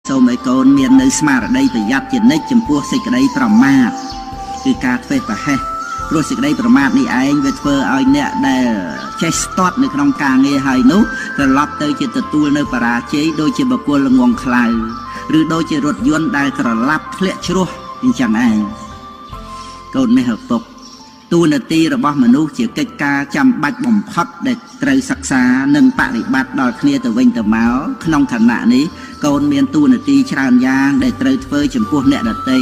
សូមឲ្យកូនមាននៅស្មារតីប្រយ័ត្នជានិច្ចចំពោះសេចក្តីប្រមាទគឺការធ្វេសប្រហែសព្រោះសេចក្តីប្រមាទនេះឯងវាធ្វើឲ្យអ្នកដែលចេះស្ទាត់នៅក្នុងការងារហើយនោះត្រឡប់ទៅជាទទួលនៅបរាជ័យដូចជាបុគ្គលល្ងងខ្លៅឬដូចជារថយន្តដែលក្រឡាប់ធ្លាក់ជ្រោះអញ្ចឹងឯងកូនមាសឪពុកតួនាទីរបស់មនុស្សជាកិច្ចការចាំបាច់បំផុតដែលត្រូវសិក្សានិងបប្រតិបត្តិដល់គ្នាទៅវិញទៅមកក្នុងឋានៈនេះកូនមានតួនាទីច្រើនយ៉ាងដែលត្រូវធ្វើចំពោះអ្នកដទៃ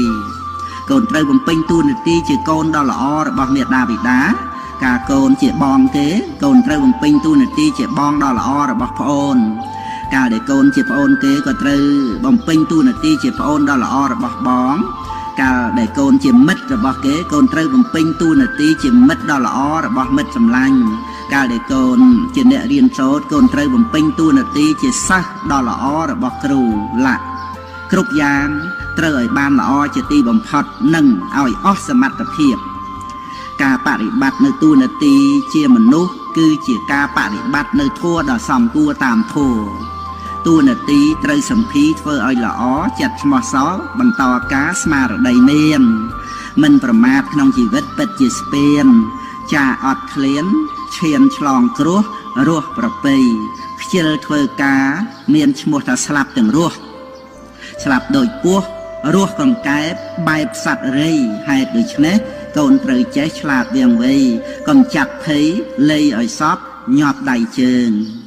កូនត្រូវបំពេញតួនាទីជាកូនដ៏ល្អរបស់មាតាបិតាកាលកូនជាបងគេកូនត្រូវបំពេញតួនាទីជាបងដ៏ល្អរបស់ប្អូនកាលដែលកូនជាប្អូនគេក៏ត្រូវបំពេញតួនាទីជាប្អូនដ៏ល្អរបស់បងកាលដែលកូនជាមិត្តរបស់គេកូនត្រូវបំពេញតួនាទីជាមិត្តដ៏ល្អរបស់មិត្តសម្លាញ់កាលដែលកូនជាអ្នករៀនសូត្រកូនត្រូវបំពេញតួនាទីជាសិស្សដ៏ល្អរបស់គ្រូឡាក់គ្រប់យ៉ាងត្រូវឲ្យបានល្អជាទីបំផុតនិងឲ្យអស់សមត្ថភាពការបប្រតិបត្តិនៅតួនាទីជាមនុស្សគឺជាការបប្រតិបត្តិនៅធម៌ដ៏សមគួរតាមធម៌តួនាទីត្រូវសម្ភីធ្វើឲ្យល្អចិត្តស្មោះសរបន្តការស្មារតីមានមិនប្រមាទក្នុងជីវិតពិតជាស្ពានចាអត់ឃ្លានឈានឆ្លងគ្រោះរស់ប្រពៃខ្ជិលធ្វើការមានឈ្មោះថាស្លាប់ទាំងរស់ស្លាប់ដូចពស់រស់កង្កែបបែបសត្វរៃហេតុដូច្នេះកូនត្រូវចេះឆ្លាតវាងវៃកុំចាត់ភ័យលៃឲ្យសពញាប់ដៃជើង។